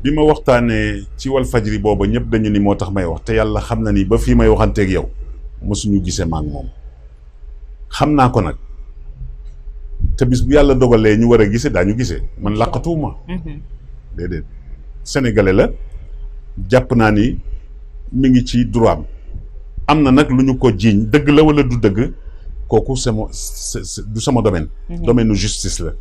bi ma waxtaanee ci wal fajri booba ñëpp dañu ni moo tax may wax te yàlla xam na ni ba fii may waxanteeg yow mosuñu gisee maak moom xam naa ko nag te bis bu yàlla dogalee ñu war a gisee daañu gisee man làqatuwuma déedéet sénégalais la jàpp naa ni mi ngi ci droit am na nag lu ñu ko jiiñ dëgg la wala du dëgg kooku du sama domaine domaine u justice la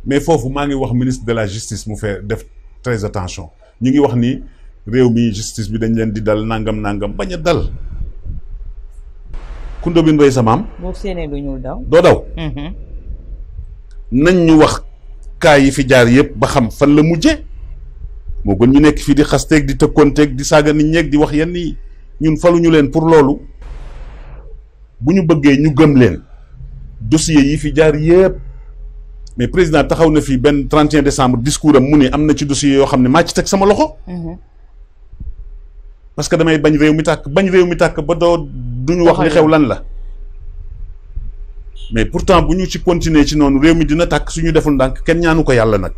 mais foofu maa ngi wax ministre de la justice mu fee def très attention ñu ngi wax ni réew mi justice bi dañ leen di dal nangam bañ a dal ku ndóbin rey sa maam boo séenee lu ñuul daw doo daw nañ ñu wax kaa yi fi jaar yëpp ba xam fan la mujje moo gën ñu nekk fii di xasteeg di tëkkoonteeg di saaga nit ñeeg di wax yenn yi ñun faluñu leen pour loolu bu ñu bëggee ñu gëm leen dossier yi fi jaar yëpp mais président taxaw na fi benn 31 décembre discours am mu ne am na ci dossier yoo xam ne maa ci teg sama loxo parce que damay bañ réew mi tàkk ba duñu wax li xew lan la mais pourtant bu ñu ci continuer ci noonu réew mi dina tàkk suñu deful ndànk kenn ñaanu ko yàlla nag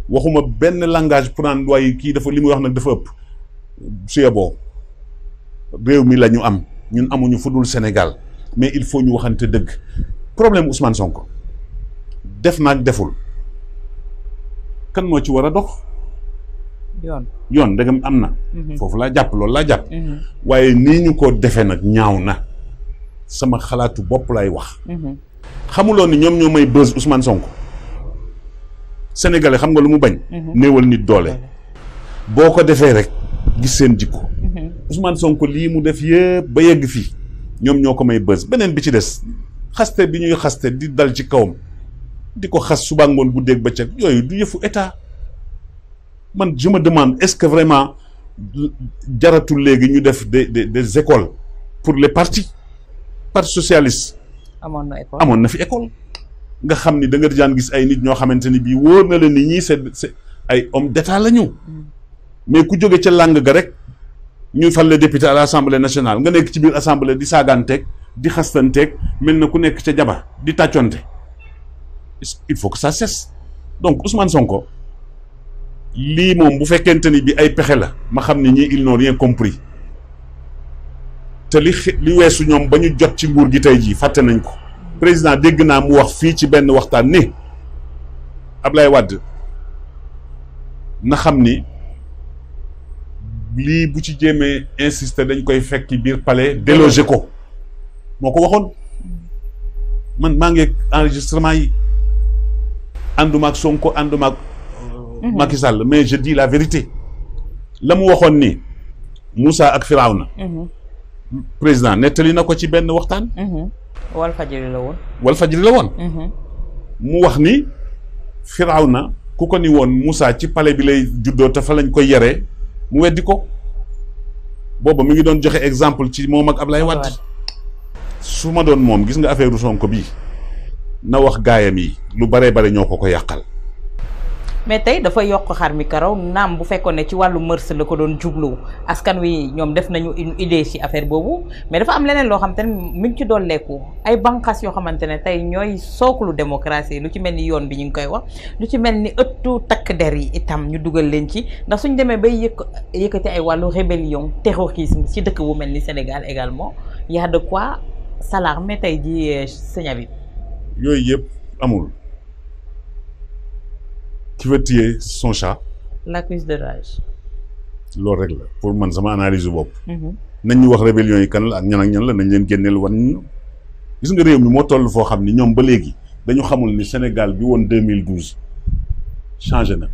waxuma benn langage pour naan waaye kii dafa li muy wax nag dafa ëpp suyeboo réew mi la ñu am ñun amuñu fu dul Sénégal mais il faut ñu waxante dëgg problème Ousmane Sonko def naag deful kan moo ci war a dox yoon dëggam am na foofu laa jàpp loolu laa jàpp waaye nii ñu ko defee nag ñaaw na sama xalaatu bopp lay wax xamuloo ni ñoom ñoo may buzz Ousmane Sonko sénégalais xam nga lu mu bañ néewal nit doole boo ko defee rek gis seen jikko Ousmane Sonko lii mu def yëpp ba yegg fii ñoom ñoo ko may buzz beneen bi ci des xaste bi ñuy xaste di dal ci kawam di ko xas suba ngoon guddeeg bëccëg yooyu du yëfu état man je me demande est-ce que vraiment jaratul léegi ñu def des écoles pour les partis socialiste amoon na fi école nga xam ni da nga daan gis ay nit ñoo xamante ni bii wóor na leen ni ñii c'est ay homme d'état la ñu mais ku jóge ca làng ga rek ñu fal le député à l'Assemblée nationale nga nekk ci biir assemblée di saagaanteeg di xastanteeg mel na ku nekk ca jaba di tàcconte il faut que ça cesse donc Ousmane Sonko lii moom bu fekkente ni bi ay pexe la ma xam ni ñii ils n'ont rien compris te li weesu ñoom ba ñu jot ci nguur gi tey jii fàtte nañ ko président dégg naa mu wax fii ci benn waxtaan ni Ablaye Wade na xam ni lii bu ci jéemee insister dañ koy fekki biir palais déloger ko moo ko waxoon man maa ngi enregistrement yi ànduma ak Sonko ànduma ak Macky Sall mais je dis la vérité la mu waxoon ni Moussa ak Firawna président nettali na ko ci benn waxtaan Walfadjri la woon mu wax ni Firawna ku ko ni woon Moussa ci palais bi lay juddoo te fa lañ koy yaree mu weddi ko booba mi ngi doon joxe exemple ci moom ak Ablaye Wade su ma doon moom gis nga affaire Sonko bii na wax gaayam yi lu bare ñoo ko yàqal mais tey dafa yokk xar mi karaw naam bu fekkoon ne ci wàllu mërs la ko doon jublu askan wi ñoom def nañu une idée ci affaire boobu mais dafa am leneen loo xamante ne mi ngi ci doon lekku ay banqaas yoo xamante ne tey ñooy sooklu démocratie lu ci mel ni yoon bi ñu ngi koy wax lu ci mel ni ëttu takk der yi itam ñu dugal leen ci ndax suñ demee bay yëkkati ay wàllu rébellion terrorisme ci dëkk bu mel ni Sénégal également y a de quoi s'alarmer tey ji Sëñ Habib yooyu yëpp amul. Qui veut tuer son chat? L'accuse de rage. loolu rek la pour man sama analyse bopp. nañ ñu wax rébellion yi kan la ak ñan la nañ leen génneel wan ñu. gis nga réew mi moo toll foo xam ni ñoom ba léegi dañu xamul ni Sénégal bi woon 2012 changé na.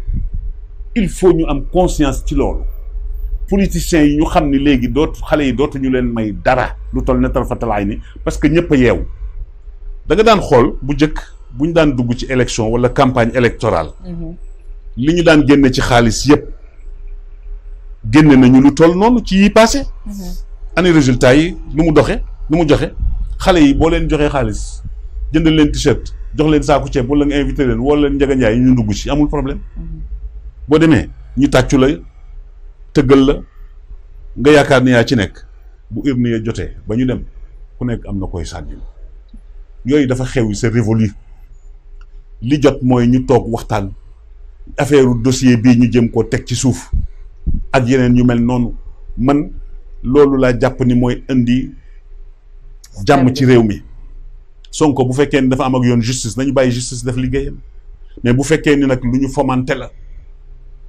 il faut ñu am conscience ci loolu. politiciens yi ñu xam ni léegi xale yi dootuñu leen may dara lu toll ne tarfatalaay ni parce que ñëpp a yeewu. da nga daan xool bu njëkk bu ñu daan dugg ci élection wala campagne électorale. li ñu daan génne ci xaalis yépp génne nañu lu toll noonu ci yi passé. ani résultat yi lu mu joxe xale yi boo leen joxee xaalis jëndal leen t-shirt jox leen saaku ceeb wala nga invité leen wala leen Njaga Njaay ñu dugg ci amul problème. boo demee ñu tàccu la tëggal la nga yaakaar ni yaa ci nekk bu urne ya jotee ba ñu dem ku nekk am na koy sànni. yooyu dafa xew c'est révolu li jot mooy ñu toog waxtaan affaire dossier bii ñu jëm koo teg ci suuf ak yeneen yu mel noonu man loolu laa jàpp ni mooy indi jàmm ci réew mi. Sonko bu fekkee ni dafa am ak yoon justice nañu bàyyi justice def liggéeyam mais bu fekkee ni nag lu ñu fomenté la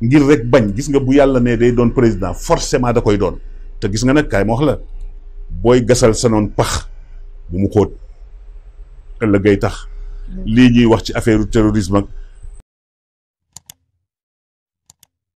ngir rek bañ gis nga bu yàlla ne day doon président forcément da koy doon te gis nga nag kaay ma wax la booy gasal sa noon pax bu mu xóot ëllëgay tax lii ñuy wax ci affaire terrorisme ak